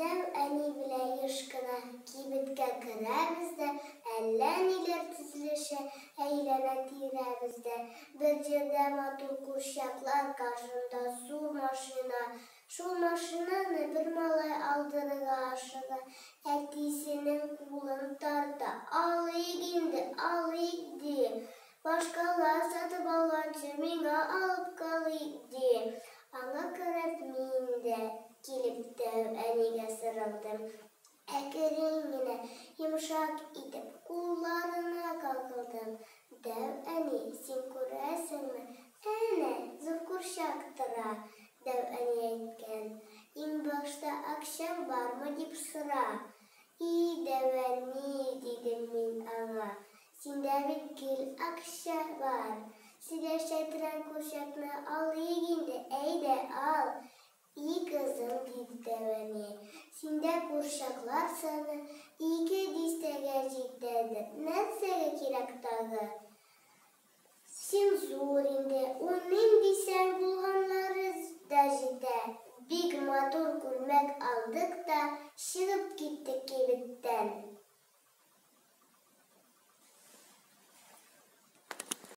Дәү әни белән еш кына кибеткә керәбез дә, әллә ниләр тезелешә әйләнә-тирәбездә. Бер җирдә матур курчаклар каршында зур машина. Шул машинаны бер малай алдырырга ашыга. Әтисенең кулын тарта. Алыйк инде, алыйк, ди. Башкалар сатып алганчы миңа алып калыйк, ди. Аңа карап мин дә килеп дәү әнигә сарылдым. Әкрен генә, йомшак итеп кулларына кагылдым. Дәү әни, син күрәсеңме, әнә зур курчак тора. Дәү әни әйткән, иң башта акчаң бармы дип сора. И, дәү әни, дидем мин аңа, синдә бит гел акча бар. Сөйләшә торган курчакны алыйк инде, әйдә, ал. И, кызым, диде дәү әни, синдә курчаклар саны 2 дистәгә җитәдер, нәрсәгә кирәк тагы? Син зур инде, уйныйм дисәң, булганнары да җитә. Бик матур күлмәк алдык та, чыгып киттек кибеттән.